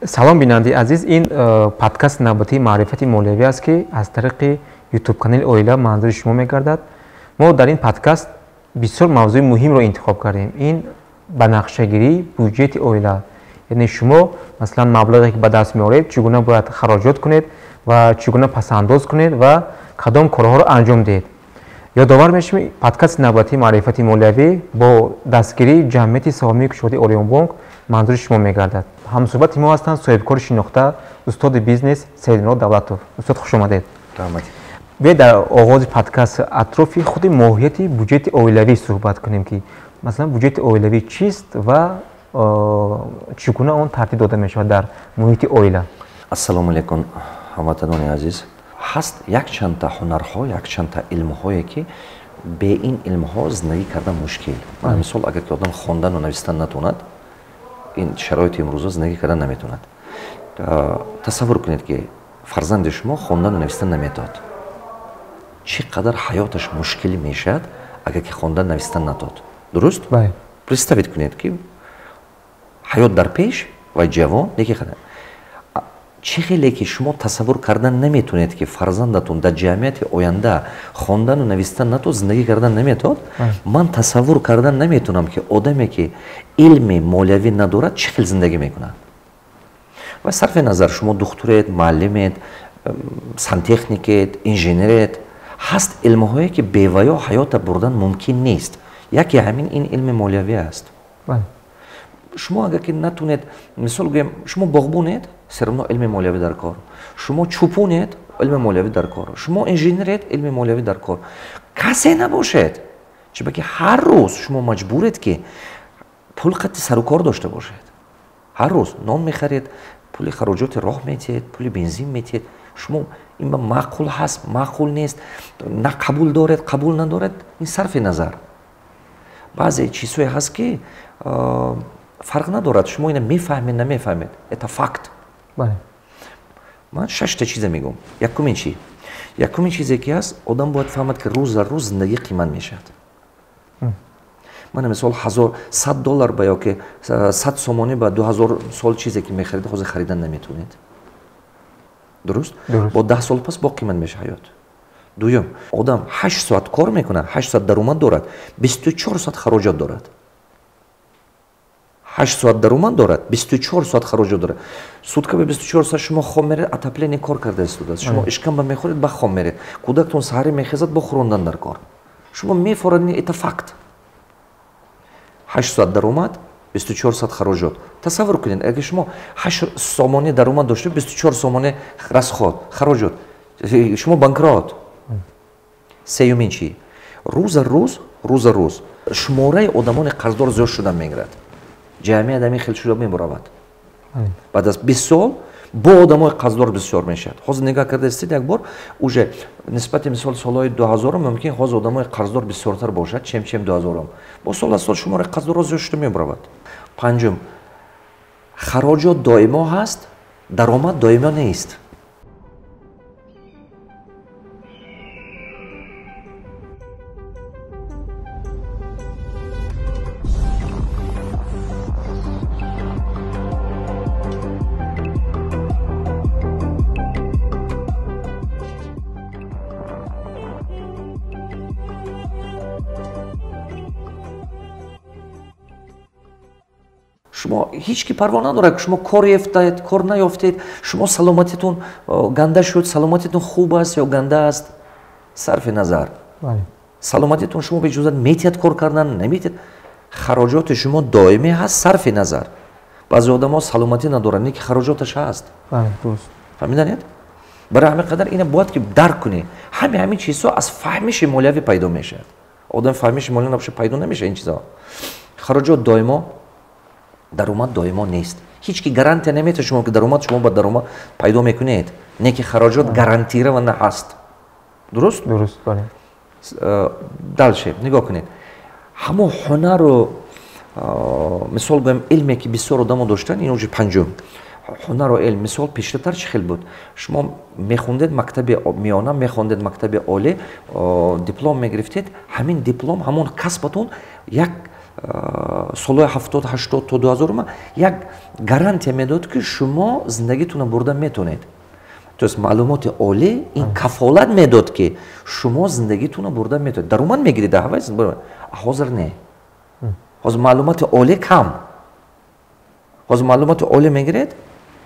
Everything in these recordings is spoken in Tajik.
Салом, бинандаи азиз, ин подкаст навбатии маърифати молиявӣ аст, ки аз тариқи ютуб канали Оила манзури шумо мегардад. Мо дар ин подкаст бисёр мавзӯи муҳимро интихоб кардем. Ин ба нақшагирии буҷети оила, яъне шумо масалан маблағе ки ба даст меоред, чӣ гуна бояд хароҷот кунед ва чӣ гуна пасандоз кунед ва кадом корҳоро анҷом диҳед. Ёдовар мешавем, подкасти навбатии маърифати молиявӣ бо дастгирии ҷамъияти саҳомии кушоди Ориёнбонк манзури шумо мегардад. Ҳамсӯҳбати мо ҳастанд соҳибкори шинохта, устоди бизнес Саидмурод Давлатов. Устод, хуш омадед. Раҳмат. Биёед дар оғози подкаст атрофи худи моҳияти буҷети оилавӣ суҳбат кунем, ки масалан буҷети оилавӣ чист ва чӣ гуна он тартиб дода мешавад дар муҳити оила. Ассалому алайкум, ҳамватанони азиз. Ҳаст якчандта ҳунарҳо, якчандта илмҳое, ки бе ин илмҳо зиндагӣ кардан мушкил. Мисол, агар ки одам хондану навистан натонад, ин шароити имрӯза зиндагӣ кардан наметавонад. Тасаввур кунед, ки фарзанди шумо хондану навистан наметавонад. Чӣ қадар ҳаёташ мушкил мешавад, агар ки хондан навистан натонад. Дуруст? Представить кунед, ки ҳаёт дар пеш ва ҷавон неки қадар. Чӣ хеле ки шумо тасаввур кардан наметавонед, ки фарзандатон дар ҷамъияти оянда хондану навистан натонад, зиндагӣ кардан наметавонад, ман тасаввур кардан наметавонам, ки одаме, ки илми молиявӣ надорад, чӣ хел зиндагӣ мекунад. Ва сарфи назар шумо духтуред, муаллимед, сантехникед, инженеред, ҳаст илмҳое, ки беваё ҳаёта бурдан мумкин нест. Яке ҳамин ин илми молиявӣ аст. Шумо агар ки натунед, мисол гӯем, шумо боғбонед, всё равно илми молиявӣ дар кор. Шумо чӯпонед, илми молиявӣ дар кор. Шумо инженеред, илми молиявӣ дар кор. Касе набошед, чунки ҳар рӯз шумо маҷбуред, ки пул қатъи сару кор дошта бошед. Ҳар рӯз нон мехаред, пули хароҷоти роҳ метиҳед, пули бензин метиҳед. Шумо ин ба маъқул ҳаст, маъқул нест, на қабул доред, қабул надоред, ин сарфи назар. Баъзе чизҳое ҳаст, ки фарқ надорад, шумо ина мефаҳмед, намефаҳмед, это факт. Ман шашта чиза мегӯм. Якумин чи? Якумин чизе ки ҳаст, одам бояд фаҳмад, ки рӯз за рӯз зиндагӣ қимат мешавад. Мана мисол, ҳазор сад доллар ба ёки 100 сомонӣ ба 2000 сол чизе ки мехарид, ҳозир харидан наметавонед. Дуруст? Бо 10 сол пас бо қимат мешавад ҳаёт. Дуюм, одам 8 соат кор мекунад, 8 соат даромад дорад, 24 соат хароҷот дорад. 8 соат даромад дорад, 24 соат хароҷот дорад. Сутка ба 24 соат шумо хом меред, отопление кор карда истодааст. Шумо ишкамба мехӯред, ба хом меред. Кӯдактон саҳарӣ мехезад, бо хӯрондан дар кор. Шумо мефорад, это факт. 8 соат даромад, 24 соат хароҷот. Тасаввур кунед, агар шумо 8 сомонӣ даромад дошта, 24 сомонӣ расход, хароҷот, шумо банкрот. Сеюмин чи? Рӯз рӯз, рӯз рӯз шумораи одамони қарздор зиёд шуда мегирад. Ҷамъият ҳамин хел шуда мебаравад. Баъд аз 20 сол бо одамои қарздор бисёр мешавад. Ҳозир нигоҳ карда истед, як бор уже нисбати мисол солҳои 2000 мумкин ҳозир одамои қарздор бисёртар бошад, чем 2000. Бо сол аз сол шумораи қарздорҳо зиёд шуда мебаравад. Панҷум, хароҷот доимо ҳаст, даромад доимо нест. Шумо ҳеҷ ки парво надорад, ки шумо кор ёфтед, кор наёфтед, шумо саломатитон ганда шуд, саломатитон хуб аст ё ганда аст, сарфи назар. Саломатитон шумо ба иҷозат метиҳад кор кардан, наметиҳад. Хароҷоти шумо доимӣ ҳаст, сарфи назар. Баъзе одамо саломатӣ надоранд, не ки хароҷоташ ҳаст. Фаҳмиданед? Барои ҳамин қадар ина бояд ки дарк кунӣ. Ҳамин чизҳо аз фаҳмиши молиявӣ пайдо мешавад. Одам фаҳмиши молиявӣ набошад, пайдо намешавад ин чизҳо. Хароҷот доимо, даромад доимо нест. Ҳеҷ ки гарантия наметиҳад шумо, ки даромад шумо ба даромад пайдо мекунед, не ки хароҷот гарантирована ҳаст. Дуруст? Дуруст, бале. Дальше нигоҳ кунед. Ҳамон ҳунару, мисол гӯем, илме ки бисёр одамо доштанд, ин уже панҷум. Ҳунару илм, мисол пештартар чӣ хел буд? Шумо мехондед мактаби миёна, мехондед мактаби олӣ, диплом мегирифтед, ҳамин диплом, ҳамон касбатон як Солҳои 70, 80 то 2000 як гарантия медод, ки шумо зиндагитонро бурда метавонед. То есть маълумоти олӣ ин кафолат медод, ки шумо зиндагитонро бурда метавонед, даромад мегиред. Ҳавай ҳозир не, ҳозир маълумоти олӣ кам. Ҳозир маълумоти олӣ мегиред,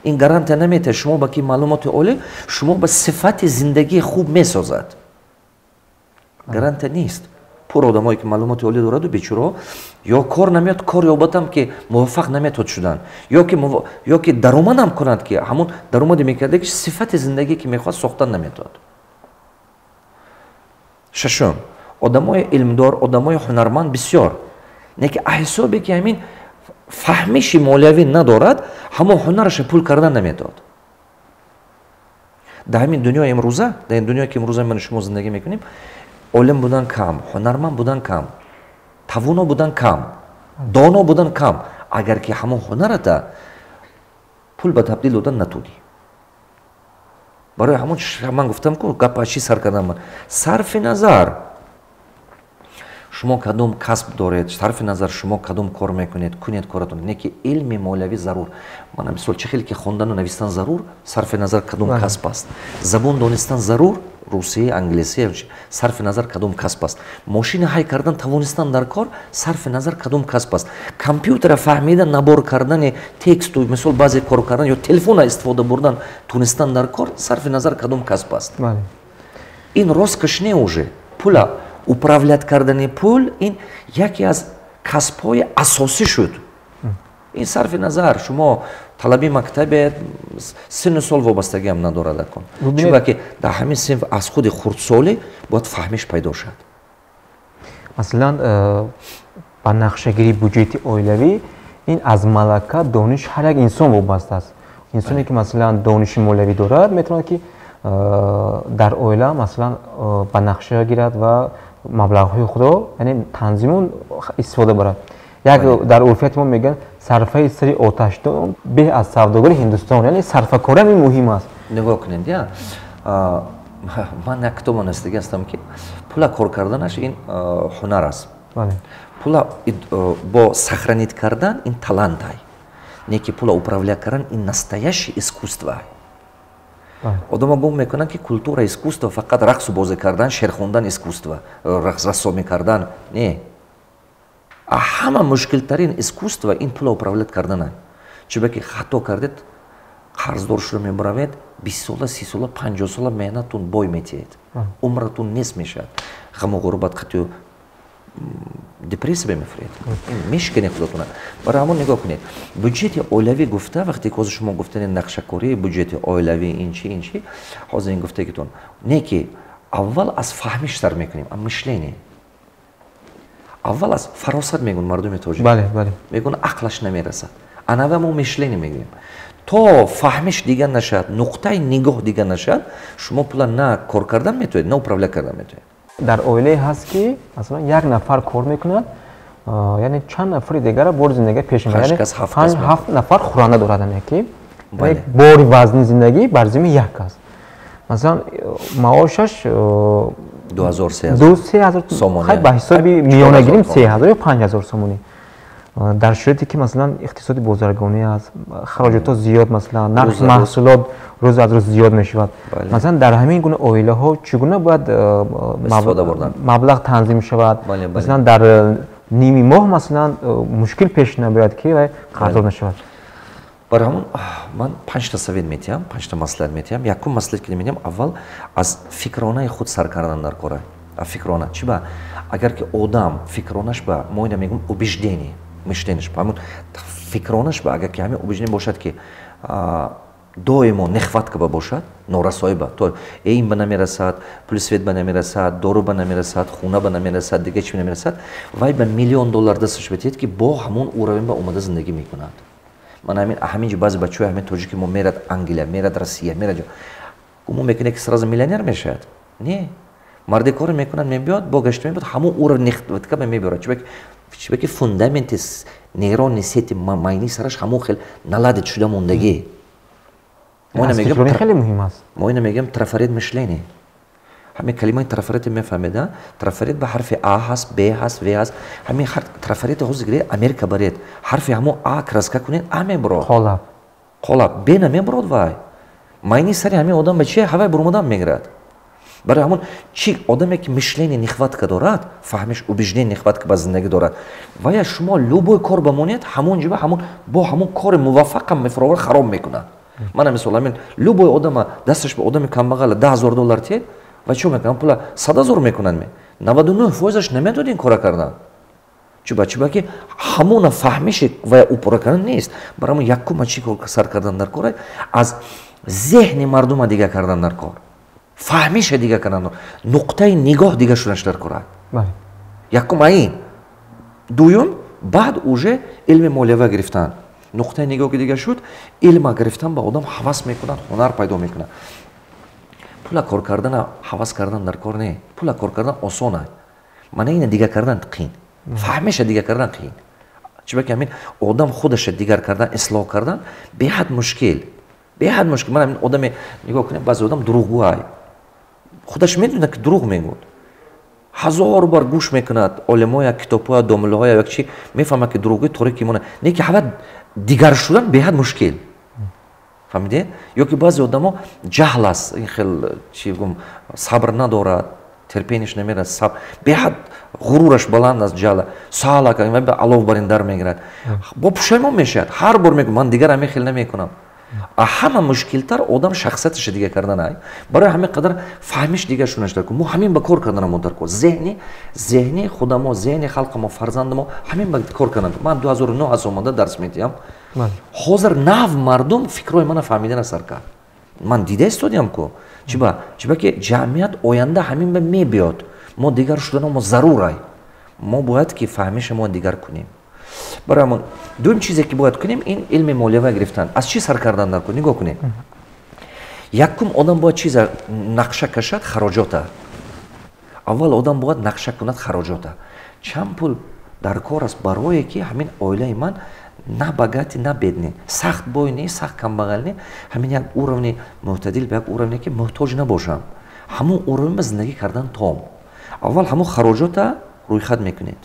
ин гарантия наметиҳад шумо ба ки маълумоти олӣ шумо ба сифати зиндагии хуб месозад, гарантия нест. Пур одамое, ки маълумоти олӣ дораду, бечуро ё кор намеёд, кор ёбадам, ки муваффақ наметавод шудан, ё ки даромадам кунад, ки ҳамон даромаде мекарда, ки сифати зиндагие, ки мехоҳад, сохтан наметавод. Шашум, одамои илмдор, одамои ҳунарманд бисёр, не ки ҳисобе, ки ҳамин фаҳмиши молиявӣ надорад, ҳамон ҳунараша пул кардан наметавод. Дар ҳамин дунёи имрӯза, дар ин дунёе, ки имрӯза ман шумо зиндагӣ мекунем, олим будан кам, ҳунарманд будан кам, тавоно будан кам, доно будан кам, агар ки ҳамон ҳунарата пул ба табдил додан натунӣ. Барои ҳамон ман гуфтам ку, гапа чӣ сар кардам ман: сарфи назар шумо кадом касб доред, сарфи назар шумо кадом кор мекунед, кунед коратон, не ки илми молиявӣ зарур. Мана мисол, чӣ хеле ки хондану навистан зарур, сарфи назар кадом касб аст, забон донистан зарур, русӣ, англисӣ, сарфи назар кадом касб аст, мошина ҳай кардан тавонистан дар кор, сарфи назар кадом касб аст, компютера фаҳмида набор кардани тексту, мисол, баъзе кор кардан ё телефона истифода бурдан тунистан дар кор, сарфи назар кадом касб аст. Ин роскошь не уже, пула управлять кардани пул ин яке аз касбҳои асосӣ шуд. Ин сарфи назар шумо талаби мактабе, синну сол вобастагиам надорад акун, чунки дар ҳамин синф аз худи хурдсолӣ бояд фаҳмиш пайдо шавад. Масалан, ба нақшагирии буҷети оилавӣ ин аз малака, дониш ҳар як инсон вобаста аст. Инсоне, ки, масалан, дониши молиявӣ дорад, метавонад, ки дар оила, масалан, ба нақша гирад ва маблағҳои худро, яъне, танзиму истифода барад. Як дар урфияти мо мегӯянд: сарфаи сари оташдон беҳ аз савдогари Ҳиндустон. Яъне сарфакорӣ ҳам муҳим аст. Нигоҳ кунед, я ман як китоб навистагӣ ҳастам, ки пула кор карданаш ин ҳунар аст, пула бо сохранить кардан ин талантай, не ки пула управлять кардан ин настоящее искусство. Одама гум мекунанд, ки культура, искусство фақат рақсу бозӣ кардан, шеър хондан искусство, рассомӣ кардан не. Ҳама мушкилтарин искусство ин пула управлять кардана, чунки хато кардед, қарздор шуда мебаравед, 20 сола, 30 сола, 50 сола меҳнаттун бой метиҳед, умратун нест мешавад, ғаму ғурбат қатию депрессия мефуред, мешиканед худатона. Барои ҳамон нигоҳ кунед, бюджети оилавӣ гуфта, вақте ки ҳозир шумо гуфтанед нақшакории бюджети оилавӣ, ин чи, ин чи, ҳозир ин гуфтагитон не, ки аввал аз фаҳмиш сар мекунем, аз мышление, аввал аз фаросат мегӯн мардуми тоҷик. Бале, бале. Мегӯн, ақлаш намерасад. Анава мо мышление мегӯем. То фаҳмиш дигар нашавад, нуқтаи нигоҳ дигар нашавад, шумо пула на кор кардан метавонед, на управлять кардан метавонед. Дар оилае ҳаст, ки, масалан, як нафар кор мекунад, яъне чанд нафари дигара бори зиндагӣ пеш, ҳафт нафар хӯранда дорад, ки бори вазни зиндагӣ бар зимми як аст. Масалан, маошаш 2-3 ҳазор сомонӣ, ба ҳисоби миёна гирим, 3000 ё 5000 сомонӣ. Дар шароите, ки, масалан, иқтисоди бозаргонӣ аст, хароҷотҳо зиёд, масалан, нархи маҳсулот рӯз аз рӯз зиёд мешавад, масалан, дар ҳамин гуна оилаҳо чӣ гуна бояд маблағ танзим шавад? Масалан, дар ними моҳ, масалан, мушкил пеш набояд, ки вай қарздор нашавад. Барои ҳамон ман панҷта совет метиҳам, панҷта маслиҳат метиҳам. Якум маслиҳат, ки медиҳам: аввал аз фикронаи худ сар кардан дар кора, фикрона. Чӣ ба? Агар ки одам фикронаш ба, мо ина мегӯем убеждение, мышление ш, ҳамун фикронаш ба, агар ки ҳамин убеждение бошад, ки доимо нехватка ба бошад, норасоӣ ба, то ин ба намерасад, пули свет ба намерасад, дору ба намерасад, хона ба намерасад, дига чи намерасад, вай ба миллион доллар дасташ бетиҳед, ки бо ҳамон уровень ба омада зиндагӣ мекунад. Ман ҳамин ҷо баъзе бачаҳои ҳамин тоҷики мо мерад Англия, мерад Россия, мерад, гумон мекунад, ки сразу миллионер мешавад. Не, марде кор мекунад, мебиёд, бо гашта мебиёд, ҳамон уровень нехватка ба мебиёрад, чунки фундаменти нейронные сети майни сараш ҳамон хел наладить шуда мондагӣ. Хеле муҳим аст. Мо ина мегӯем трафарет мышление. Ҳамин калимаи трафарет мефаҳмед? Трафарет ба ҳарфи А ҳаст, Б ҳаст, В ҳаст. Ҳамин трафарети ҳозир гиред, Америка баред, ҳарфи ҳамон А краска кунед, А мебурод. Қолаб. Қолаб. Б намебурод. Вай майни сари ҳамин одам ба чи ҳавай буромадан мегирад. Барои ҳамон чи одаме ки мышление нехватка дорад, фаҳмиш, убеждение нехватка ба зиндагӣ дорад, вая шумо любой кор ба монед, ҳамон ҷиба ҳамон бо ҳамон кори муваффақам мефуровар, хароб мекунад. Мана мисол, ҳамин любой одама дасташ ба одами камбағала 10 000 доллар тиед, ва чӣ мекунад? Пула 100 000 мекунад, ме 99%-аш наметонад ин кора кардан. Чуба? Чуба ки ҳамона фаҳмиши вая упора кардан нест. Барои ҳамон якума чӣ кор сар кардан дар кора? Аз зеҳни мардума дига кардан дар кор, фаҳмиша дига кардан, нуқтаи нигоҳ дига шуданаш дар кора. Якум аин. Дуюм, баъд уже илми молиява гирифтан. Нуқтаи нигоҳи дига шуд, илма гирифтан, ба одам ҳавас мекунад, ҳунар пайдо мекунад. Пула кор кардана ҳавас кардан дар кор не. Пула кор кардан осон, мана ина дига кардан қиин, фаҳмиша дига кардан қиин. Чунки ҳамин одам худаша дигар кардан, ислоҳ кардан беҳад мушкил, беҳад мушкил. Ман ҳамин одаме нигоҳ кунем, баъзе одам дурӯғгӯай, худаш медонад, ки дурӯғ мегӯд. Ҳазор бор гӯш мекунад олимоя, китобҳоя, домуллоҳоя, як чи мефаҳмад, ки дурӯғгӯи торики имона не, ки ҳава дигар шудан беҳад мушкил. Фаҳмидед? Ё ки баъзе одамо ҷаҳл аст, ин хел чи гум, сабр надорад, терпение ш намерад, сабр беҳад, ғурураш баланд аст, ҷала саала алов бар ин дар мегирад, бо пушаймон мешавад. Ҳар бор мегӯ: «Ман дигар ҳамин хел намекунам». А ҳама мушкилтар одам шахсияташа дига кардан ай. Барои ҳамин қадар фаҳмиш дига шунаш дар кор. Мо ҳамин ба кор карданамо дар кор, зеҳни худамо, зеҳни халқамо, фарзандамо ҳамин ба кор кардан. Ман 2009 аз омада дарс медиҳам. Ҳозир нав мардум фикрҳои мана фаҳмидана сар кард. Ман дида истодиам ку. Чиба? Чиба ки ҷамъият оянда ҳамин ба мебиёд. Мо дигар шуданамо зарурай, мо бояд ки фаҳмиша мо дигар кунем. Барои ҳамон дуюм чизе ки бояд кунем, ин илми молиява гирифтан. Аз чӣ сар кардан дар кор? Нигоҳ кунем: якум, одам бояд чиза нақша кашад? Хароҷота. Аввал одам бояд нақша кунад хароҷота, чанд пул дар кор аст, барое ки ҳамин оилаи ман на богатый, на бедный, сахт бой не, сахт камбағал не, ҳамин як уровни мӯътадил, ба як уровне ки муҳтоҷ набошам, ҳамон уровень ба зиндагӣ кардан том. Аввал ҳамон хароҷота рӯйхат мекунед.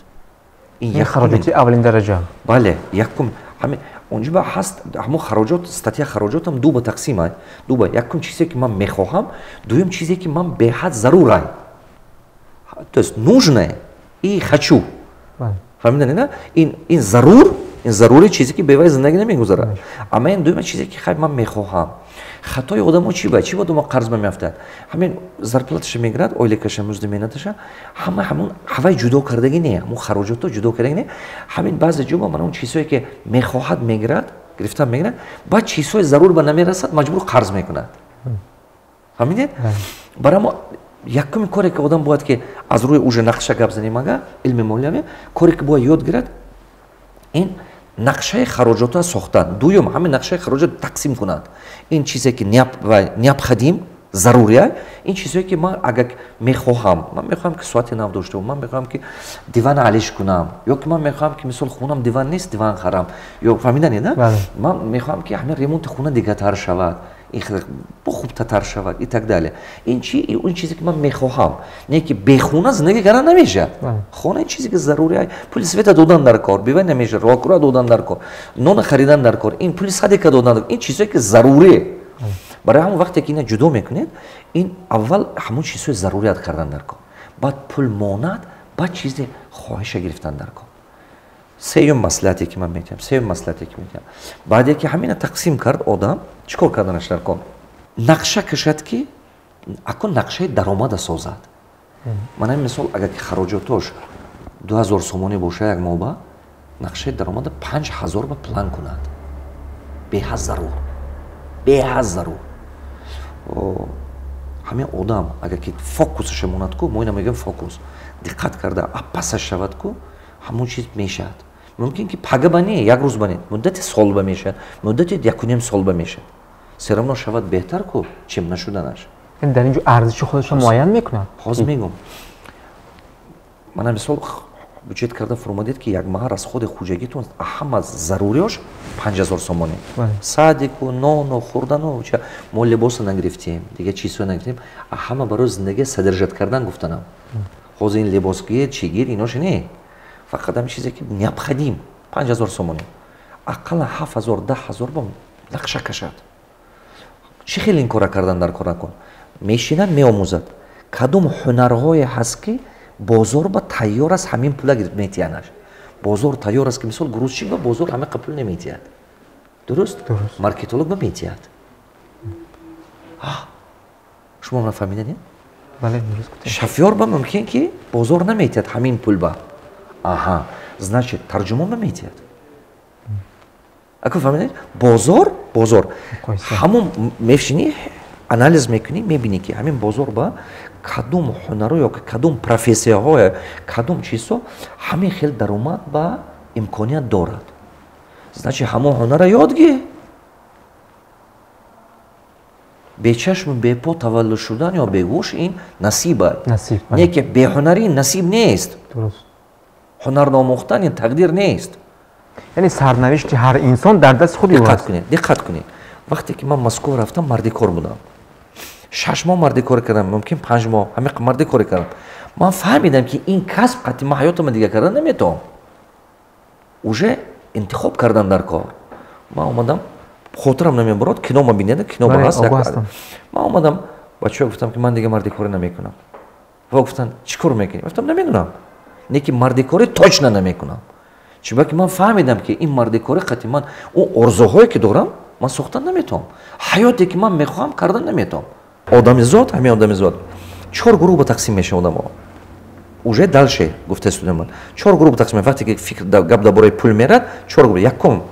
Ин хароҷоти аввалин дараҷа. Бале, якум ҳамин онҷо ҳаст. Ҳамон хароҷот, статья хароҷотам ду ба тақсим ай, ду ба: якум, чизе ки ман мехоҳам, дуюм, чизе ки ман беҳад зарурай, то есть нужное и хочу. Фаҳмидани на? Ин зарур, ин зарури, чизе ки бевай зиндагӣ намегузарад. Амма ин дуюма, чизе ки хай ман мехоҳам. Хатои одамо чи ба чи ба одамо қарз ба меафтад? Ҳамин зарплата ша мегирад, ойликаша, музди меҳнаташа, ҳама ҳамун ҳавай ҷудо кардагӣ не, ҳамун хароҷотҳо ҷудо кардагӣ не. Ҳамин баъзе ҷо ба ман он чизҳое ки мехоҳад мегирад, гирифтан мегирад, баъд чизҳои зарур ба намерасад, маҷбур қарз мекунад. Фаҳмидед? Барои мо якуми коре ки одам бояд ки аз рӯи уже нақша гап занем, ага илми молиявӣ, коре ки бояд ёд гирад, ин нақшаи хароҷотро сохтан. Дуюм, ҳамин нақшаи хароҷот тақсим кунад: ин чизе ки необходим, зарурия, ин чизое ки ман агар мехоҳам. Ман мехоҳам ки соати нав дошта бошам, ман мехоҳам ки дивана алиш кунам, ё ки ман мехоҳам ки мисол хонам диван нест, диван харам, ё фаҳмидани на, ман мехоҳам ки ҳамин ремонти хона дигартар шавад, хубтатар шавад и так далее. Ин чи? Ин чизе ки ман мехоҳам, не ки бехона зиндагӣ кардан намешавад. Хона ин чизе ки зарурия, пули света додан дар кор, бивай намешавад, роҳкура додан дар кор, нона харидан дар кор, ин пули садика додан, ин чизое ки зарурӣ. Барои ҳамон вақте ки ина ҷудо мекунед, ин аввал ҳамон чизҳои зарурият кардан дар кор, баъд пул монад, баъд чизе хоҳиша гирифтан дар кор. Сеюм маслиҳате ки ман метиҳам, сеюм маслиҳате ки метиҳам: баъде ки ҳамина тақсим кард, одам чӣ кор карданаш дар кор? Нақша кашад, ки акун нақшаи даромада созад. Мана мисол, агар ки хароҷотош 2000 сомонӣ боша як моҳба, нақшаи даромада 5000 ба план кунад. Беҳад зарур, беҳад зарур. Ҳамин одам агар ки фокусаша монад ку, мо ина мегӯем фокус, диққат карда апасаш шавад ку, ҳамон чиз мешавад. Мумкин ки пага ба не, як рӯз ба не, муддати сол ба мешавад, муддати якуним сол ба мешавад, всё равно шавад, беҳтар ку, чем нашуданаш. Дар ин ҷо арзиши худашро муайян мекунад. Ҳозир мегӯм. Мана мисол. Бюджет карда фуромадед, ки як маҳа расходи хуҷагитон ҳама заруриёш 5000 сомонӣ. Садику, нону, хӯрдану, мо либоса нагирифтем, дига чизҳо нагирифтем, ҳама барои зиндагӣ содержать кардан гуфтанам. Ҳозир ин либосгир, чигир, иноша не, фақат ҳам чизе ки необходим, 5000 сомонӣ. Ақаллан 7000, 10 000 бо нақша кашад. Чӣ хел ин кора кардан дар кор накун? Мешинад, меомӯзад, кадом ҳунарҳое ҳаст, ки бозор ба тайёр аст, ҳамин пула метиҳанаш. Бозор тайёр аст, ки мисол грузчик ба бозор ҳамин пул наметиҳад, дуруст? Маркетолог ба метиҳад. Шумо нафаҳмидед? Шофёр ба мумкин ки бозор наметиҳад ҳамин пул ба. Аҳа, значит, тарҷумон ба метиҳад. Ако фаҳмидед, бозор ҳамон мешинӣ, анализ мекунӣ, мебинӣ, ки ҳамин бозор ба кадом ҳунаро ё кадом профессияҳое, кадом чизҳо ҳамин хел даромад ба имконият дорад. Значит, ҳамон ҳунара ёд гир. Бечашму бепо таваллуд шудан ё бегӯш ин насиба, не ки беҳунарӣ насиб нест. Ҳунар номӯхтан ин тақдир нест. Яъне сарнавишти ҳар инсон дар дасти худи ӯ аст. Кунед, диққат кунед. Вақте ки ман Москва рафтам, мардикор будам. 6 моҳ мардикорӣ кардам, мумкин 5 моҳ ҳамин мардикорӣ кардам. Ман фаҳмидам, ки ин касб қатъи ман ҳаётама дига кардан наметавонам. Уже интихоб кардан дар кор. Ман омадам, хотирам намебарод, кино ма бинеда, кино ба ҳаст. Ман омадам, бачаҳо гуфтам, ки ман дига мардикорӣ намекунам. Ва гуфтанд: «Чӣ кор мекунӣ?» Гуфтам: «Намедонам, не ки мардикорӣ точно намекунам». Чунки ман фаҳмидам, ки ин мардикорӣ қатъи ман он орзуҳое ки дорам, ман сохтан наметавонам, ҳаёте ки ман мехоҳам, кардан наметавонам. Одамизод, ҳамин одамизод чор гурӯҳ ба тақсим мешавад. Одамо уже дальше гуфта истодам, чор гурӯҳ ба тақсим. Вақте ки фикр, гап дар бораи пул мерад, чор гурӯҳ. Якум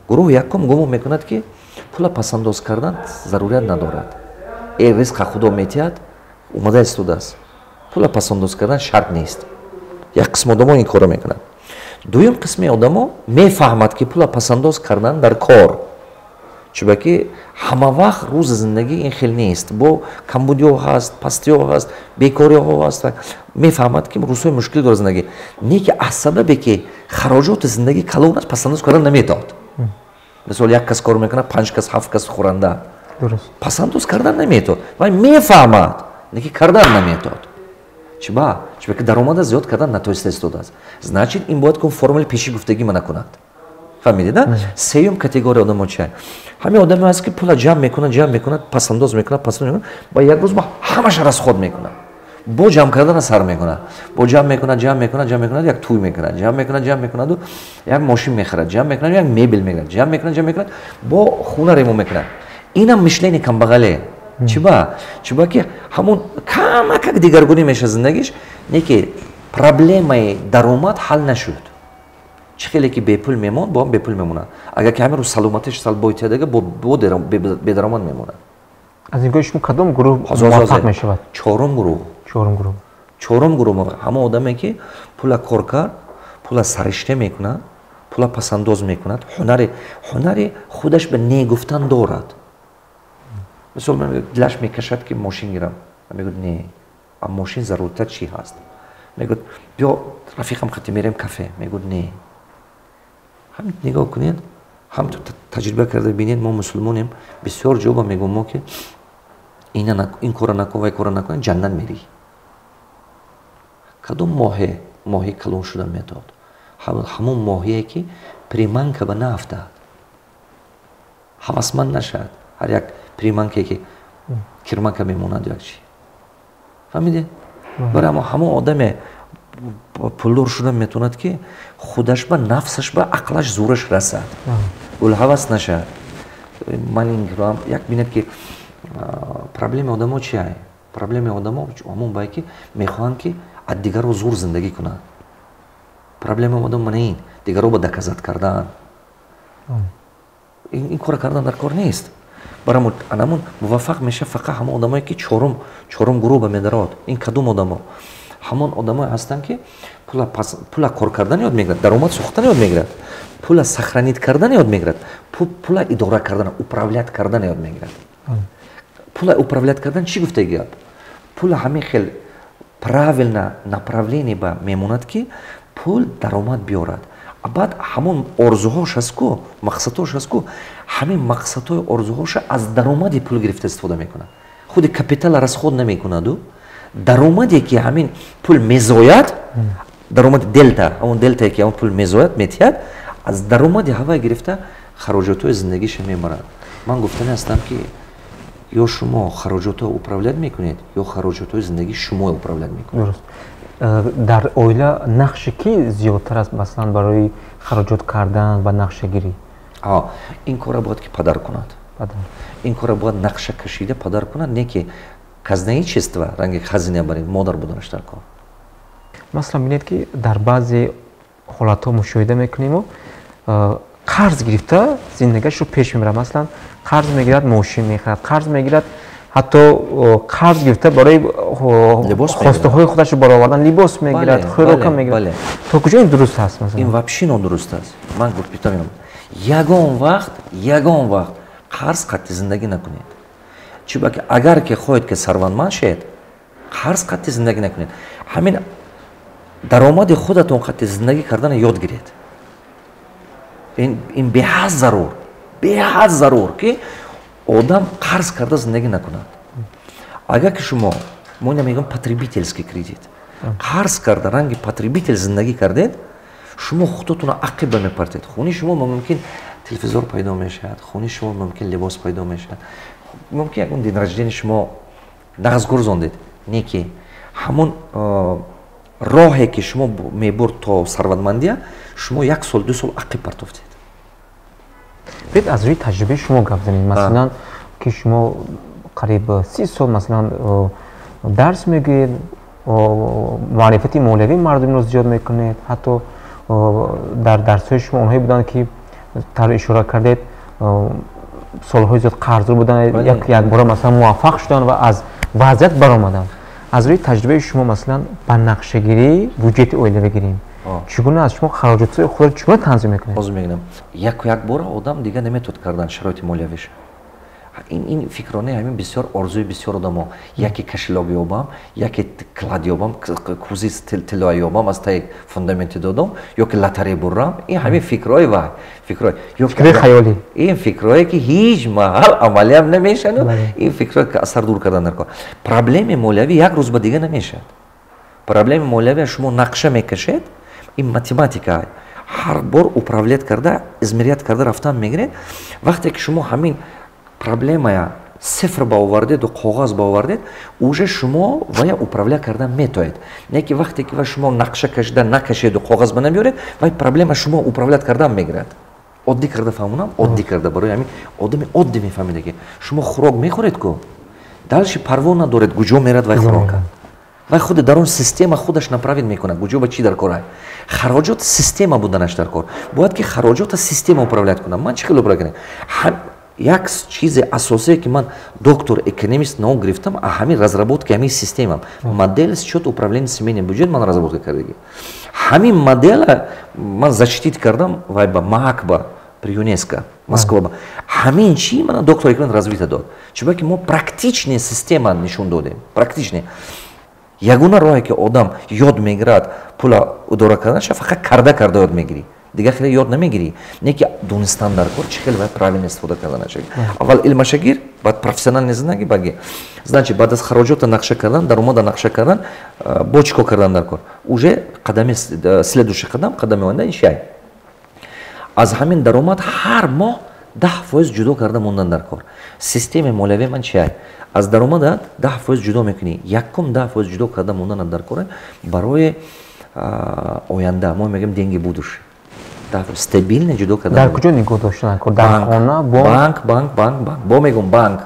гурӯҳ, якум гумон мекунад, ки пула пасандоз кардан зарурият надорад. Ризқа Худо метиҳад, омада истодааст, пула пасандоз кардан шарт нест. Як қисм одамо ин корро мекунад. Дуюм қисми одамо мефаҳмад, ки пула пасандоз кардан дар кор, чунки ҳама вақт рӯзи зиндагӣ ин хел нест, бо камбудиҳо ҳаст, пастиҳо ҳаст, бекориҳо ҳаст. Мефаҳмад, ки рӯзҳои мушкил дорад зиндагӣ, не ки аз сабабе ки хароҷоти зиндагӣ калон аст, пасандоз кардан наметавонад. Мисол, як кас кор мекунад, панҷ кас, ҳафт кас хӯранда, пасандоз кардан наметавонад. Вай мефаҳмад, не ки кардан наметавонад. Чиба? Чиба ки даромада зиёд кардан натоиста истодааст. Значит, ин бояд кун формули пеши гуфтагӣ ма накунад. Фаҳмидед? Сеюм категория одамо чи? Ҳамин одаме ҳаст, ки пула ҷамъ мекунад, ҷамъ мекунад, пасандоз мекунад, пасандоз мекунад, ба як рӯз ба ҳамаша расход мекунад. Бо ҷамъ кардана сар мекунад, бо ҷамъ мекунад, ҷамъ мекунад, ҷамъ мекунад, як тӯй мекунад, ҷамъ мекунад, ҷамъ мекунаду як мошин мехарад, ҷамъ мекунад, як мебел мегирад, ҷамъ мекунад, ҷамъ мекунад, бо хуна ремонт мекунад. Инам мышление камбағале. Чиба? Чиба ки ҳамон камакак дигаргунӣ мешавад зиндагиш, не ки проблемаи даромад ҳал нашуд. Чӣ хеле ки бепул мемонд, бо ҳам бепул мемонад. Агар ки ҳамин рӯз саломатиш сал бойтиядага, бо бедаромад мемонад. Аз нигоҳи шумо, кадом гурӯҳ муваффақ мешавад? Чорум гурӯҳ. Чорум гурӯҳ. Чорум гурӯҳ ҳамон одаме, ки пула кор кард, пула саришта мекунад, пула пасандоз мекунад, ҳунари худаш ба не гуфтан дорад. Мисол, дилаш мекашад, ки мошин гирам, мегӯяд: «Не, а мошин заруртар чӣ ҳаст?» Мегӯяд: «Биё, рафиқам қати мерем кафе». Мегӯяд: «Не». Ҳам нигоҳ кунед, ҳам таҷриба карда бинед. Мо мусулмонем, бисёр ҷоба мегӯм мо, ки ин кора накун, вай кора накун, ҷаннат мерӣ. Кадом моҳе моҳи калон шуда метавад? Ҳамон моҳие, ки приманка ба наафтад, ҳавасманд нашавад. Ҳар як приманке, ки кирмака мемонад, як чи, фаҳмидед? Барои ҳамон одаме пулдор шуда метавонад, ки худаш ба нафсаш, ба ақлаш зӯраш расад, ҳавас нашавад. Ман як бинед, ки проблемаи одамо чи ай? Проблемаи одамо ҳамон бае, ки мехоҳанд, ки аз дигарро зур зиндагӣ кунанд. Проблемаи одам мана ин дигарро ба доказать кардан. Ин кора кардан дар кор нест. Барамо анамун муваффақ мешавад фақат ҳамон одамое, ки чорум гурӯҳ ба медарод. Ин кадом одамо? Ҳамон одамое ҳастанд, ки пула кор кардан ёд мегирад, даромад сохтан ёд мегирад, пула сохранить кардан ёд мегирад, пула идора кардан, управлять кардан ёд мегирад. Пула управлять кардан чӣ гуфтаги гап? Пула ҳамин хел правильно направление ба мемонад, ки пул Пул даромад биёрад, баъд ҳамон орзуҳош аст ку, мақсадҳош аст ку, ҳамин мақсадҳои орзуҳоша аз даромади пул гирифта истифода мекунад. Худи капитала расход намекунаду, даромаде ки ҳамин пул мезояд, даромади дельта, ҳамон дельтае ки ҳамон пул мезояд, метиҳад, аз даромади ҳавай гирифта хароҷотҳои зиндагиша мебарад. Ман гуфтани ҳастам, ки ё шумо хароҷотҳо управлять мекунед, ё хароҷотҳои зиндагӣ шумо управлять мекунед. Дар оила нақши ки зиёдтар аст, масалан, барои хароҷот кардан ва нақшагирӣ? Ин корро бояд ки падар кунад. Ин корро бояд нақша кашида падар кунад, не ки казначейство, ранги хазина баред, модар буданаш дар кор. Масалан, бинед, ки дар баъзе ҳолатҳо мушоҳида мекунему, қарз гирифта зиндагиашро пеш мебарад. Масалан, қарз мегирад, мошин мехарад, қарз мегирад, ҳатто қарз гирифта барои хостаҳои худашро баровардан либос мегирад, хӯрока мегирад. То куҷо ин дуруст аст? Ин вообще нодуруст аст. Ман гуфтам, ягон вақт, ягон вақт қарз қатъи зиндагӣ накунед. Чунки агар ки хоҳед, ки сарватманд шавед, қарз қатъи зиндагӣ накунед. Ҳамин даромади худатон қатъи зиндагӣ кардана ёд гиред. Ин беҳад зарур, беҳад зарур, ки одам қарз карда зиндагӣ накунад. Агар ки шумо, мо ина мегӯем потребительский кредит, қарз карда ранги потребитель зиндагӣ кардед, шумо худотонро ақиба мепартед. Хони шумо мумкин телевизор пайдо мешавад, хони шумо мумкин либос пайдо мешавад, мумкин ягон день рождения шумо нағз гурзондед, не ки ҳамон роҳе ки шумо мебурд то сарватмандия, шумо як сол, 2 сол ақиб партофтед. Биёед, аз рӯи таҷрибаи шумо гап занем. Масалан, ки шумо қариб 30 сол, масалан, дарс мегӯед, маърифати молиявии мардумро зиёд мекунед. Ҳатто дар дарсҳои шумо онҳое буданд, ки тавре ишора кардед, солҳои зиёд қарздор буданд, якбора, масалан, муваффақ шуданд ва аз вазъият баромаданд. Аз рӯи таҷрибаи шумо, масалан, ба нақшагирии буҷети оилавӣ гирем, чӣ гуна аст? Шумо хароҷотҳои худро чӣ гуна танзим мекунед? Ҳозир мегӯям. Яку якбора одам дига наметавонад кардан шароити молиявиша. Ин фикронаи ҳамин бисёр орзуи бисёр одамо: яке кошелёк ёбам, яке клад ёбам, кӯзи тиллоя ёбам, аз таи фундаменти додам, ё ки лотарея бурам. Ин ҳамин фикрҳои вай, фикрҳои фикрҳои хаёлӣ. Ин фикрҳое ки ҳеҷ маҳал амалиам намешаванд. Ин фикрҳое ки асар дур кардан дар кор. Проблеми молиявӣ як рӯз ба дига намешавад. Проблеми молиявӣ шумо нақша мекашед, ин математика, ҳар бор управлять карда, измерять карда рафтан мегиред. Вақте ки шумо ҳамин проблемая цифр ба овардеду коғаз ба овардед, уже шумо вая управлять кардан метоед. Не ки вақте ки ва шумо нақша кашида накашеду, коғаз ба намеоред, вай проблема шумо управлять кардан мегирад. Оддӣ карда фаҳмонам, оддӣ карда, барои ҳамин одами оддӣ мефаҳмида, ки шумо хӯрок мехӯред ку, дальше парво надоред куҷо мерад вай хӯрока. Вай худи дар он система худаш направить мекунад, куҷо ба чӣ дар кор. Хароҷот система буданаш дар кор. Бояд ки хароҷота система управлять кунам. Ман чӣ хел управлять кунам? Як чизи асосие ки ман доктор экономист наук гирифтам, ҳамин разработка ҳамин системам, модель счет управления семейным бюджет ман разработка кардагӣ. Ҳамин модела ман защитить кардам вай ба МААК, при ЮНЕСКО, Москва ба. Ҳамин чи мана доктор экономист развитие дод, чунки мо практичный система нишон додем, практичный. Ягона роҳе ки одам ёд мегирад пула идора карданаша, фақат карда карда ёд мегирӣ, дигар хеле ёд намегирӣ. Не ки донистан дар кор, чӣ хеле вай правильно истифода карданаша. Аввал илмаша гир, баъд профессиональный зиндагӣ баги. Значит, баъд аз хароҷота нақша кардан, даромада нақша кардан, бо чӣ кор кардан дар кор? Уже қадами следующий қадам, қадами оянда ин чиай? Аз ҳамин даромад ҳар моҳ 10% ҷудо карда мондан дар кор. Системаи молиявии ман чиай? Аз даромада 10% ҷудо мекунӣ. Якум 10% ҷудо карда монданат дар кор барои оянда, мо мегӯем деньги будущее, стабильно ҷудо карда. Дар куҷо нигоҳ доштан? Дар хона? Банк, банк, банк, банк. Бо мегӯм, банк,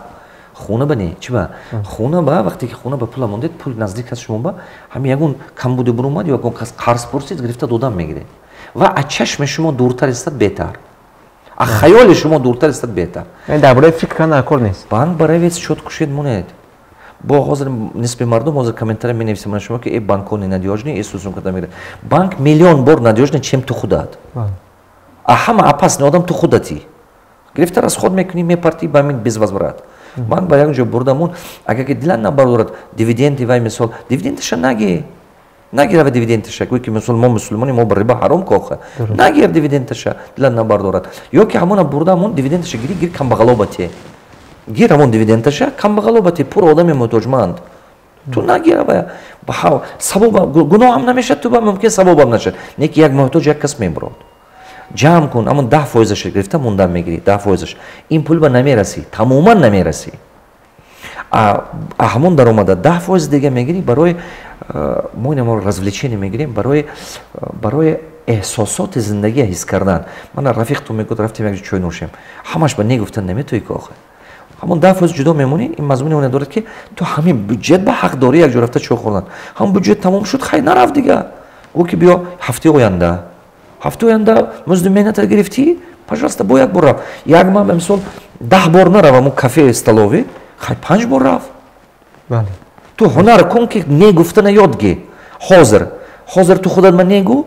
хона ба не. Чи ба? Хона ба. Вақте ки хона ба пула мондед, пул наздик аст шумо ба, ҳамин ягон камбуди буромад ё ягон кас қарз пурсид, гирифта додан мегиред. Ва аз чашми шумо дуртар истад беҳтар, аз хаёли шумо дуртар истад беҳтар. Дар бораи фикр кардан дар кор нест. Банк баравед, счёт кушед, монед. Бо ҳозир нисби мардум ҳозир комментария менависем на шумо, ки э, банкҳо ненадёжный, э, сусум карда мегирад. Банк миллион бор надёжный, чем ту худат. А ҳама опасный одам ту худатӣ. Гирифта расход мекунӣ, мепартӣ ба ҳамин без возврат. Банк ба як ҷо бурдамон, агар ки дилан набардорад дивиденди вай, мисол, дивидендаша наги. Нагирава дивидендаша, гӯй ки мисол мо мусулмони, мо риба ҳаром коха. Нагир дивидендаша, дилат набардорад. Ё ки ҳамона бурда, ҳамон дивидендаша гири, гир камбағалобате. Гир ҳамон дивидендаша, камбағалобате, пур одами муҳтоҷманд. Ту нагирава, савоб гуноҳам намешад, ту ба мумкин савобам нашад. Не ки як муҳтоҷ як кас мебурод. Ҷамъ кун, ҳамон 10%-аша гирифта мондан мегирӣ, 10%-аш. Ин пул ба намерасӣ, тамоман намерасӣ. Ҳамон даромада 10% дига мегирӣ барои мо инаморо развлечение мегирем, барои эҳсосоти зиндагия ҳис кардан. Мана рафиқ ту мегӯяд, рафтем як чой нӯшем. Ҳамаш ба не гуфтан наметоӣ ки охир. Ҳамон 10% ҷудо мемонӣ, ин мазмуни оне дорад ки ту ҳамин бюджет ба ҳақ дорӣ як ҷо рафта чой хӯрдан. Ҳамон бюджет тамом шуд, хай нарафт дига. Гӯ ки биё ҳафтаи оянда. Ҳафтаи оянда музди меҳната гирифтӣ, пожалуйста, бо як бор рафт. Як маҳ, мисол, 10 бор нарав ҳамон кафе столовый, хай 5 бор рафт. Ту ҳунар кун ки не гуфтана ёд гир. Ҳозир ту худат ма не гӯ,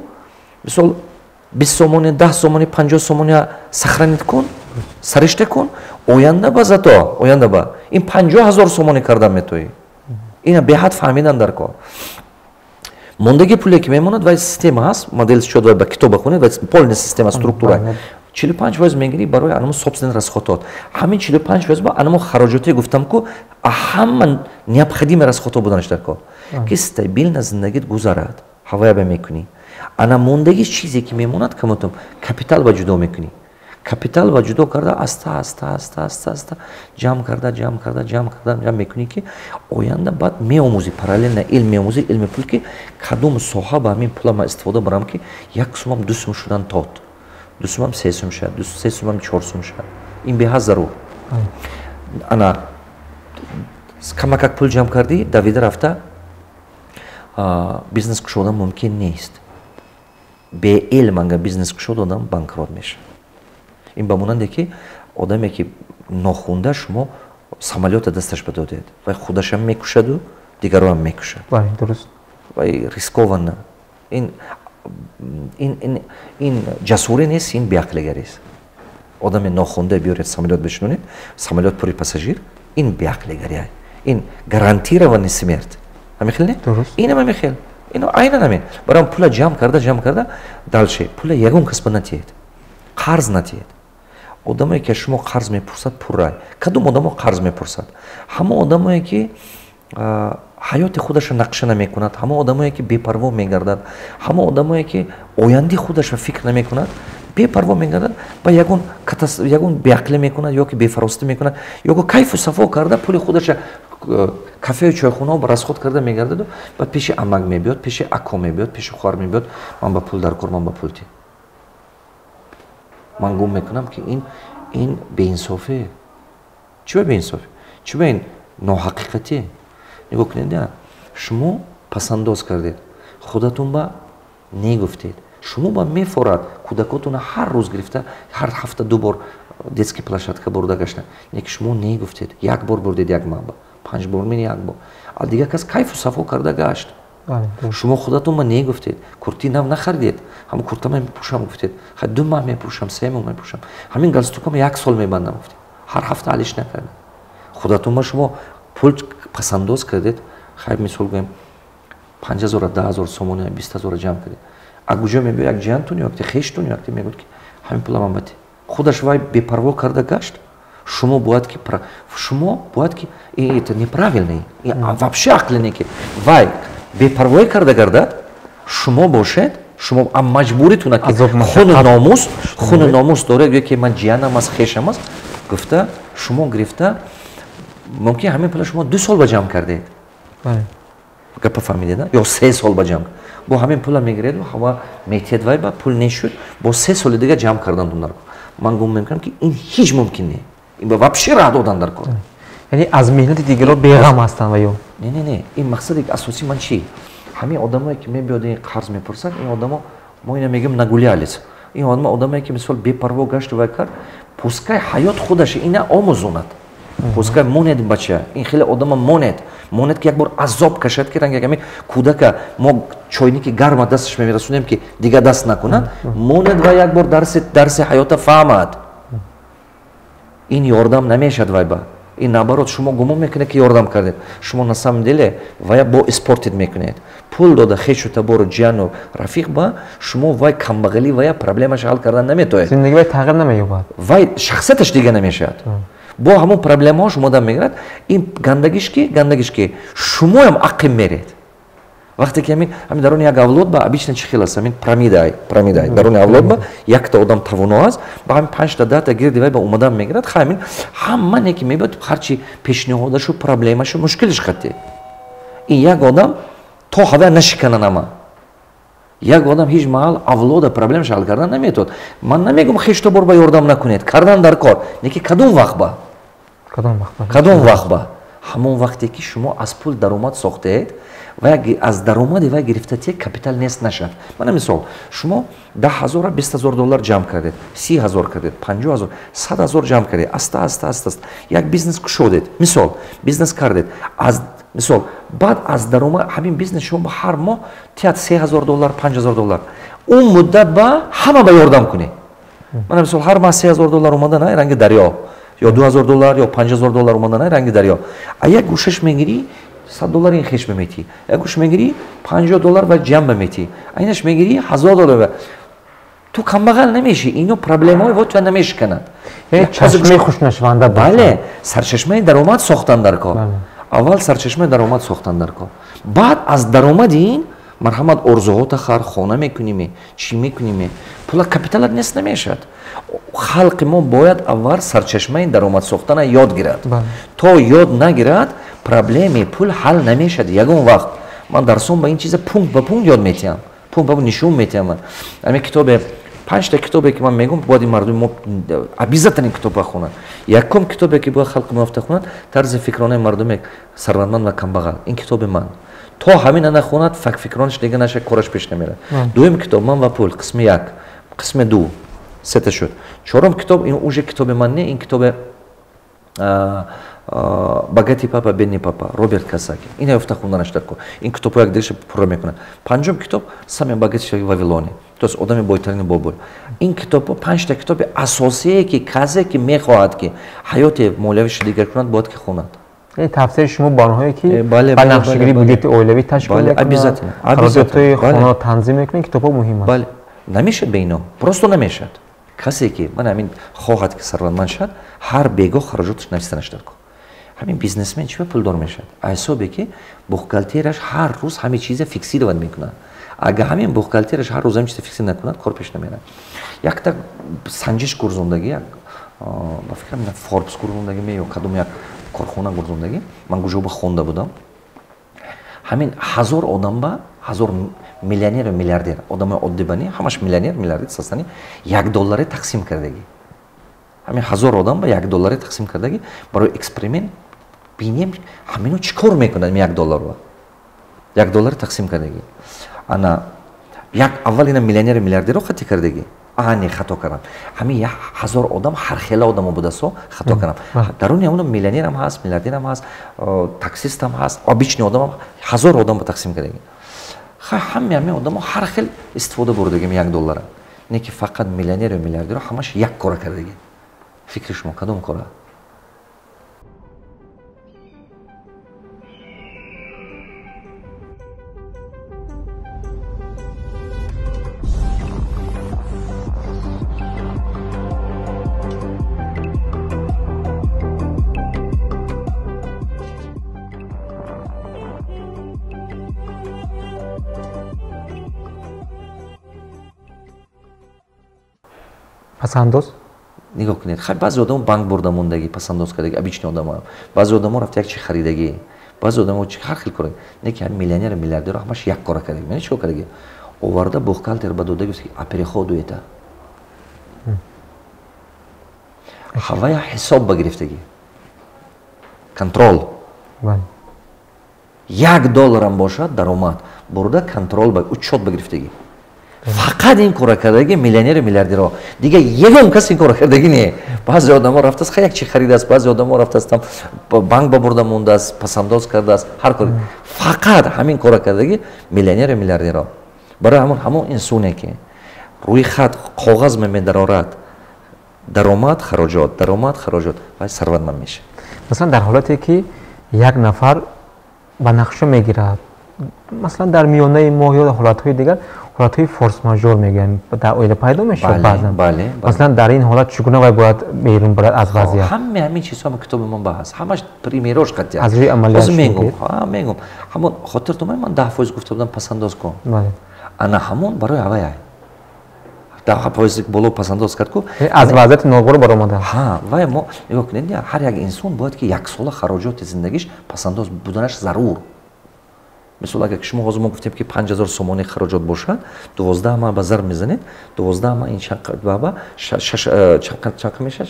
мисол 20 сомони, 10 сомони, 50 сомони сохранить кун, саришта кун, оянда ба зато, оянда ба ин 50 ҳазор сомони кардан метоӣ. Ина беҳад фаҳмидан дар кор. Мондаги пуле ки мемонад, вай система ҳаст, модель счёт, вай ба китоба хунед, вай полная система, структура. 45% мегирӣ барои анамо собственный расходот. Ҳамин 45% ба анамо хароҷоте гуфтам ку, ҳама необходимый расходҳо буданаш дар кор. Ки стабильно зиндагит гузарад, ҳавая ба мекунӣ. Ана мондаги чизе ки мемонад, камотум капитал ба ҷудо мекунӣ. Капитал ба ҷудо карда, аста аста аста аста аста ҷамъ карда, ҷамъ карда, ҷамъ карда, ҷамъ мекунӣ, ки оянда баъд меомӯзӣ, параллельно илм меомӯзӣ, илми пул, ки кадом соҳа ба ҳамин пула ман истифода барам, ки як сумам 2 сум шудан тод, 2 сумам 3 сум шавад, 3 сумам 4 сум шавад. Ин беҳад зарур. Ана камакак пул ҷамъ кардӣ, давида рафта бизнес кушодан мумкин нест. Беилм агар бизнес кушод, одам банкрот мешавад. Ин ба монанде ки одаме ки нохунда шумо самолёта дасташ бидодед, вай худашам мекушаду дигароам мекушад. Вай рискованно. Ин ҷасурӣ нест, ин беақлигарист. Одаме нохунда биёред, самолёт бишинонед, самолёт пури пассажир, ин беақлигария. Ин гарантированный смерть. Ҳамин хел не? Инам ҳамин хел. Ин айнан ҳамин. Барои пула ҷамъ карда, ҷамъ карда, дальше пула ягон кас ба натиҳед. Қарз натиҳед. Одамое ки аз шумо қарз мепурсад, пуррай. Кадом одамо қарз мепурсад? Ҳамон одамое ки ҳаёти худашро нақша намекунад, ҳамон одамое ки бепарво мегардад, ҳамон одамое ки ояндаи худашро фикр намекунад, бепарво мегардад, ба ягон беақлӣ мекунад, ё ки бефаросатӣ мекунад, ё ки кайфу сафо карда пули худашро кафею чойхонаҳо расход карда мегардаду баъд пеши амак мебиёд, пеши ако мебиёд, пеши хоҳар мебиёд, ман ба пул дар кор, ман ба пул ти. Ман гум мекунам ки ин беинсофӣ. Чӣ ба беинсофӣ? Чӣ ба ин ноҳақиқатӣ? Нигоҳ кунед, шумо пасандоз кардед, худатон ба не гуфтед. Шумо ба мефорад кӯдакотона ҳар рӯз гирифта, ҳар ҳафта 2 бор детский площадка бурда гаштан. Не ки шумо не гуфтед, як бор бурдед як маҳба, 5 бор мин як бор. А дигар кас кайфу сафо карда гашт. Шумо худатон ба не гуфтед, курти нав нахаридед, ҳамон куртама мепӯшам гуфтед, хай 2 маҳ мепӯшам, 3 моҳ мепӯшам, ҳамин галстукама 1 сол мебандам гуфтед, ҳар ҳафта алиш накардед. Худатон ба шумо пул пасандоз кардед, хай мисол гӯем 5 000, 10 000 сомони, 20 000 ҷамъ кардед. А куҷо мебиёд як ҷиҳантун ё якте хештун ё якте мегӯяд ки ҳамин пула ман батӣ. Худаш вай бепарво карда гашт. Шумо бояд ки это неправильно, вообще ақли не ки вай бепарвоӣ карда гардад, шумо бошед, шумо маҷбуритона ки хуну номус доред, гӯяд ки ман ҷиянам аст, хешам аст, гуфта шумо гирифта, мумкин ҳамин пула шумо 2 сол ба ҷамъ кардед. Гапа фаҳмидед, ё 3 сол ба ҷамъ. Бо ҳамин пула мегиред, ҳава метиҳед вай ба пул нешуд, бо 3 соли дига ҷамъ кардан дар кор. Ман гумон мекунам ки ин ҳеҷ мумкин не. Ин ба вообще раҳ додан дар кор. Яъне аз меҳнати дигарон беғам ҳастанд ва ё? Не, не, не. Ин мақсади асосии ман чи? Ҳамин одамое ки мебиёд ин қарз мепурсанд, ин одамо мо ина мегӯем нагулялись. Ин одамое ки мисол бепарво гашт вай кард, пускай ҳаёт худаш ина омӯзонад. Пускай монед бача, ин хеле одама монед. Монед ки як бор азоб кашад, ки ранг ҳамин кӯдака мо чойники гарма дасташ мерасонем ки дигар даст накунад, монед ва як бор дарси ҳаёта фаҳмад. Ин ёрдам намешад вай ба. И наоборот, шумо гумон мекунед, ки ёрдам кардед, шумо на самом деле вая бо испортить мекунед. Пул дода хешу табору, ҷияну рафиқ ба шумо вай камбағалӣ вая проблемаш ҳал кардан наметоед. Зиндагӣ вай тағйир намеёбад. Вай шахсияташ дига намешавад, бо ҳамон проблемаҳо шумо дам мегирад. Ин гандагиш ки шумоям ақим меред. Вақте ки ҳамин даруни як авлод ба обычно чӣ хел аст, ҳамин пирамидай, даруни авлод ба якта одам тавоно аст, ба ҳамин панҷта, 10та гирди вай ба омадан мегирад. Ха, ҳамин ҳама не ки мебиёд, ҳарчи пешниҳодашу, проблемашу, мушкилиш хатти ин як одам то ҳавая нашиканан. Ама як одам ҳеҷ маҳал авлода проблемаш ҳал кардан наметавонад. Ман намегум хештобор ба ёрдам накунед, кардан дар кор, не ки кадом вақт ба, кадом вақт ба? Ҳамон вақте ки шумо аз пул даромад сохтеед ва аз даромади вай гирифтатие капитал нест нашавад. Мана мисол, шумо 10 000, 20 000 доллар ҷамъ кардед, 30 000 кардед, 50 000, 100 000 ҷамъ кардед, аста аста аста аста як бизнес кушодед, мисол, бизнес кардед, аз мисол, баъд аз даромад ҳамин бизнес шумо ҳар моҳ тият 3000 доллар, 5000 доллар. Он муддат ба ҳама ба ёрдам кунед. Мана мисол, ҳар моҳ 3000 доллар омада на ранги дарё, ё 2000 доллар, ё 5000 доллар омада на ранги дарё. А як гӯшаш мегирӣ, 100 доллар ин хеш беметӣ, як гӯш мегирӣ, 50 доллар ва ҷамъ беметӣ, айнаш мегирӣ, 1000 доллар. Ту камбағал намешӣ, ино проблемаҳои во туя намешиканад. Чашмаи хушнашаванда. Бале, сарчашмаи даромад сохтан дар кор. Аввал сарчашмаи даромад сохтан дар кор, баъд аз даромади ин марҳамат, орзуҳота хар, хона мекуниме, чӣ мекуниме, пула капиталат нест намешавад. Халқи мо бояд аввал сарчашмаи даромад сохтана ёд гирад. То ёд нагирад, проблеми пул ҳал намешавад ягон вақт. Ман дарсон ба ин чиза пункт ба пункт ёд метиҳам, пункт ба пункт нишон метиҳам. Ҳамин китобе, панҷта китобе ки ман мегӯм, бояд ин мардуми мо обязательно ин китобро хонанд. Якум китобе ки бояд халқи мо ёфта хонанд, «Тарзи фикронаи мардуми сарватманд ва камбағал», ин китоби ман. То ҳамина нахонад, фикронаш дига наша, кораш пеш намерад. Дуюм китоб, «Ман ва пул», қисми як, қисми ду, сета шуд. Чорум китоб, ин уже китоби ман не, ин китобе «Богатый папа, бедный папа», Роберт Кийосаки. Ина ёфта хонданаш дар кор. Ин китобҳо якдигаша пурра мекунанд. Панҷум китоб, «Самый богатый человек в Вавилоне», то есть «Одами бойтарини Бобул». Ин китобҳо панҷта китоби асосие, ки касе ки мехоҳад, ки ҳаёти молиявиша дигар кунад, бояд ки хонад. Тавсияи шумо ба онҳое ки э, ба нақшагирии буҷети оилавӣ ташкил мекунанд, хароҷотҳои хонаро танзим мекунанд, китобҳо муҳим аст. Бале, намешад бе ино, просто намешад. Касе ки ман ҳамин хоҳад, ки сарватманд шавад, ҳар бегоҳ хароҷоташ навистанаш дар кор. Ҳамин бизнесмен чӣ ба пулдор мешавад? Ҳисобе ки бухгалтерияш ҳар рӯз ҳамин чиза фиксировать мекунад. Агар ҳамин бухгалтерияш ҳар рӯз ҳамин чиза фиксир накунад, кор пеш намерад. Якта санҷиш гурзондагӣ, як, ба фикрам, Форбс гурзондагӣ ме ё кадом як корхона гурзондагӣ, ман куҷо ба хонда будам, ҳамин 1000 одам ба 1000 миллионеру миллиардер, одамои оддӣ ба не, ҳамаш миллионер, миллиардер састани, 1 долларе тақсим кардагӣ. Ҳамин 1000 одам ба 1 долларе тақсим кардагӣ барои эксперимент, бинем ҳамино чӣ кор мекунад. 1 долларро 1 долларе тақсим кардагӣ. Ана як аввал ина миллионеру миллиардерро хати кардагӣ. А, не, хато кардам, ҳамин 1000 одам ҳархела одамо будасо, хато кардам. Даруни ҳамоно миллионерам ҳаст, миллиардерам ҳаст, таксистам ҳаст, обычный одамам. 1000 одам ба тақсим кардагӣ. Ҳами ҳамин одамо ҳар хел истифода бурдагим 1 доллара, не ки фақат миллионеру миллиардеро, ҳамаш як кора кардагӣ. Фикри шумо, кадом кора? Пасандоз. Нигоҳ кунед, хай, баъзе одамо банк бурда мондагӣ, пасандоз кардагӣ, обычный одамо. Баъзе одамо рафта як чи харидагӣ, баъзе одамо ҳар хел кора. Не ки ҳам миллионеру миллиардеро ҳамаш як кора кардагӣ. Мени чӣ кор кардагӣ? Оварда бухгалтер ба додаги, оприходуй это. Ҳавая ҳисоб ба гирифтагӣ, контроль. 1 долларам бошад, даромад бурда, контроль ба, учёт ба гирифтагӣ. Фақат ин кора кардаги миллионеру миллиардерҳо, дига ягон кас ин кора кардаги не. Баъзе одамо рафтааст, ха, як чи харидааст, баъзе одамо рафтааст, там банк ба бурда мондааст, пасандоз кардааст, ҳар кор. Фақат ҳамин кора кардаги миллионеру миллиардерҳо. Барои ҳамон ҳамон инсоне ки рӯи хат коғаз мемедарорад, даромад, хароҷот, даромад, хароҷот, вай сарватманд мешавад. Масалан, дар ҳолате ки як нафар ба нақша мегирад, масалан, дар миёнаи моҳ ё ҳолатҳои дигар, ҳолатҳои форс-мажор мегӯянд, дар оила пайдо мешавад баъзан. Масалан, дар ин ҳолат чӣ гуна вай бояд берун барад аз вазъият? Ҳамаи ҳамин чизҳо китоби ман ба ҳаст, ҳамаш примерош қатъ. Аз рӯи амалият мегӯм, мегӯм. Ҳамон хотиртон ман 10% гуфта будам пасандоз кун. Ана ҳамон барои ҳавай 10% боло пасандоз кард ку. Аз вазъияти ногувор баромада. Ҳа, вай мо нигоҳ кунед, ҳар як инсон бояд ки яксола хароҷоти зиндагиш пасандоз буданаш зарур. Мисол, агар шумо ҳозир мо гуфтем ки 5000 сомонӣ хароҷот бошад, 12 ма ба зарб мезанед, 12 ма ин чанд мешавад?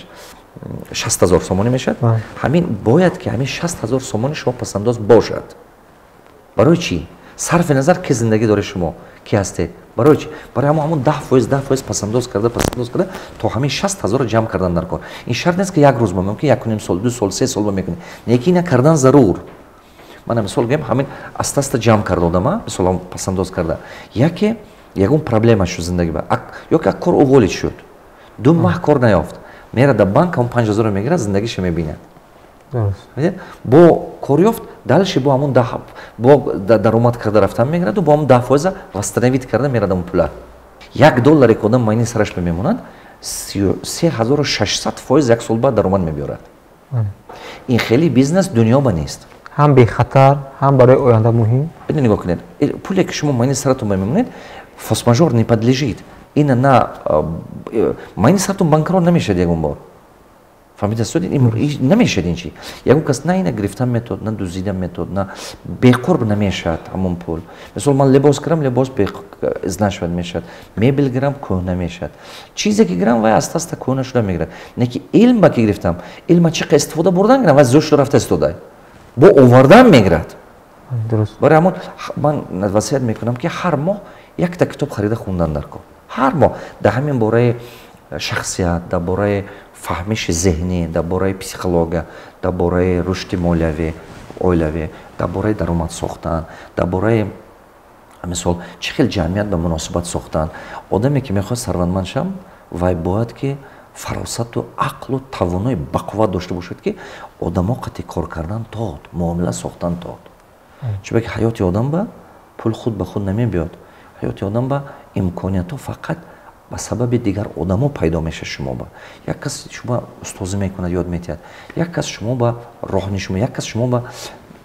60000 сомонӣ мешавад. Ҳамин бояд ки ҳамин 60000 сомонӣ шумо пасандоз бошад. Барои чӣ? Сарфи назар ки зиндагӣ доред шумо, ки ҳастед. Барои чӣ? Барои ҳамон 10% пасандоз карда, пасандоз карда то ҳамин 60000 ҷамъ кардан дар кор. Ин шарт нест ки як рӯз ба, мумкин 1.5 сол, 2 сол, 3 сол ба мекунед. Лекин ина кардан зарур. Мана мисол гӯем, ҳамин аста-аста ҷамъ карда одама, мисол пасандоз карда. Яке ягон проблема шуд зиндагӣ ба, ё ки кор уволид шуд. 2 маҳ кор наёфт. Мерад дар банк, ҳамон 5000 мегирад, зиндагиша мебинад. Бо кор ёфт, дальше бо ҳамон бо даромад карда рафтан мегираду, бо ҳамон 10% восстановить карда мерад ҳамон пула. $1 ки одам майни сараш мемонад, 3600% як сол баъд даромад мебиёрад. Ин хеле бизнес дунё ба нест. Ҳам бехатар, ҳам барои оянда муҳим. Нигоҳ кунед, пуле ки шумо майни саратон мемонед, форс-мажор не подлежит. Ина на майни саратон банкрот намешавад ягон бор. Фаҳмида судед? Намешавад ин чи. Ягон кас на ина гирифтан метод, на дуздидан метод, на беқурб намешавад ҳамон пул. Мисол, ман либос гирам, либос изнашвад мешавад. Мебел гирам, кӯҳна мешавад. Чизе ки гирам, вай аста-аста кӯҳна шуда мегирад. Не ки илм ба ки гирифтам, илма чӣ қадр истифода бурдан гирам, вай зуд шуда рафта истода. Бо овардан мегирад. Барои ҳамон ман васият мекунам ки ҳар моҳ якта китоб харида хундан дар кор. Ҳар моҳ дар ҳамин бораи шахсият, дар бораи фаҳмиши зеҳнӣ, дар бораи психология, дар бораи рушди молиявӣ, оилавӣ, дар бораи даромад сохтан, дар бораи мисол чӣ хел ҷамъият ба муносибат сохтан. Одаме ки мехоҳад сарватманд шавад, вай бояд ки фаросату ақлу тавонои бақувват дошта бошад, ки одамо қати кор кардан тод, муомила сохтан тод. Чунки ҳаёти одам ба пул худ ба худ намебиёд. Ҳаёти одам ба имкониятҳо фақат ба сабаби дигар одамо пайдо мешавад шумо ба. Як кас шумо устозӣ мекунад, ёд метиҳад. Як кас шумо ба роҳнишумо, як кас шумо ба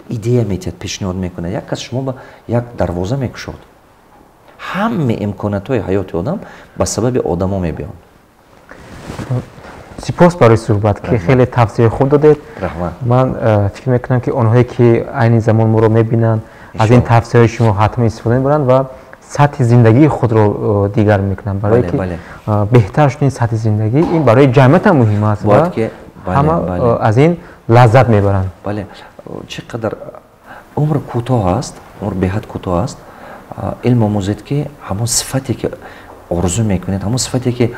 идея метиҳад, пешниҳод мекунад, як кас шумо ба як дарвоза мекушод. Ҳамаи имкониятҳои ҳаёти одам ба сабаби одамо мебиёнд. Сипос барои суҳбат, ки хеле тавсияи хуб додед. Ман фикр мекунам, ки онҳое ки айни замон моро мебинанд, аз ин тавсияҳои шумо ҳатман истифода мебаранд ва сатҳи зиндагии худро дигар мекунанд, барое ки беҳтар шудани сатҳи зиндагӣ ин барои ҷамъият ҳам муҳим аст ва ҳама аз ин лаззат мебаранд. Бале, чӣ қадар умр кӯтоҳ аст, умр беҳад кӯтоҳ аст. Илм омӯзед, ки ҳамон сифате ки орзу мекунед, ҳамон сифате ки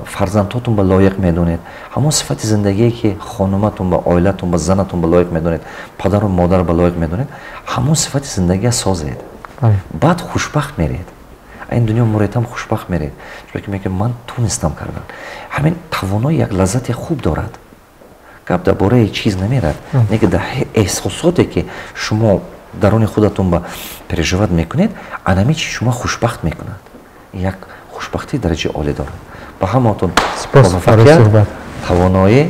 фарзандҳотон ба лоиқ медонед, ҳамон сифати зиндагие ки хонуматон ба оилатон ба занатон ба лоиқ медонед, падару модар ба лоиқ медонед, ҳамон сифати зиндагия созед. Баъд хушбахт меред. Ин дунё муредам хушбахт меред. Чунки мегӯям ман тунистам кардан. Ҳамин тавонои як лаззати хуб дорад. Гап дар бораи чиз намерад, не ки дар эҳсосоте ки шумо даруни худатон ба переживать мекунед, анами чи шумо хушбахт мекунад. Як хушбахтии дараҷаи олӣ дорад. Ба ҳамаатон муваффақият, тавоноӣ.